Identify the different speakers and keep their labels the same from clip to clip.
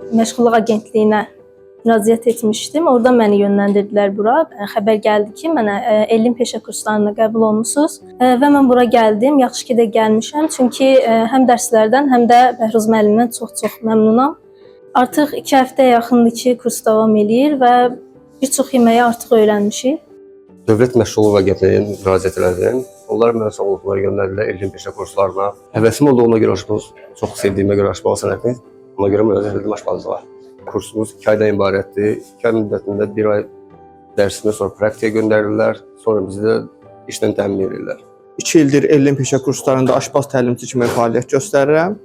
Speaker 1: Məşğulluq Agentliyinə müraciət etmişdim. Oradan məni yönləndirdilər bura. Xəbər gəldi ki, mənə elm peşə kurslarına qəbul olmusunuz və mən bura gəldim. Yaxşı ki də gəlmişəm, çünki həm dərslərdən, həm də Bəhruz müəllimdən çox-çox məmnunam. Artıq 2 həftəyə yaxındır ki, kurs davam eləyir və bir çox yeməyi artıq öyrənmişik.
Speaker 2: Dövlət Məşğulluq Agentliyinə müraciət elədim. Onlar mənə sağ olsunlar, göndərdilər elm peşə kurslarına. Həvəsim olduğuna görə aşpaz, çox sevdiyimə görə aşpaz sənətini, ona görə müraciət elədim aşpazlığa. Kursumuz 2 aydan ibarətdir. 2 ay müddətində bir ay dərsindən sonra praktikaya göndərirlər, sonra bizi də işlə təmin edirlər.
Speaker 3: 2 ildir elm peşə kurslarında aşpaz təlimçi kimi fəaliyyət göstərirəm.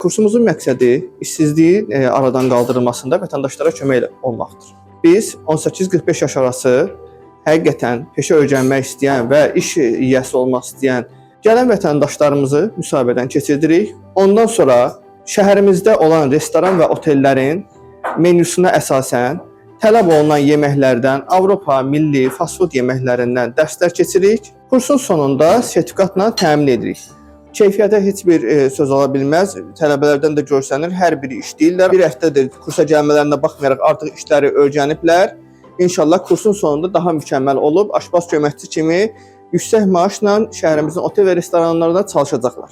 Speaker 3: Kursumuzun məqsədi işsizliyin aradan qaldırılmasında vətəndaşlara kömək olmaqdır. Biz 18-45 yaş arası həqiqətən peşə öyrənmək istəyən və iş yiyəsi olmaq istəyən gələn vətəndaşlarımızı müsahibədən keçirdirik. Ondan sonra şəhərimizdə olan restoran və otellərin menyusuna əsasən tələb olunan yeməklərdən, Avropa milli fast food yeməklərindən dərslər keçirik. Kursun sonunda sertifikatla təmin edirik. Keyfiyyətə heç bir söz ola bilməz. Tələbələrdən də görsənir, hər biri işləyirlər. Bir həftədir kursa gəlmələrinə baxmayaraq artıq işləri öyrəniblər. İnşallah kursun sonunda daha mükəmməl olub aşpaz köməkçi kimi yüksək maaşla şəhərimizin otel və restoranlarında çalışacaqlar.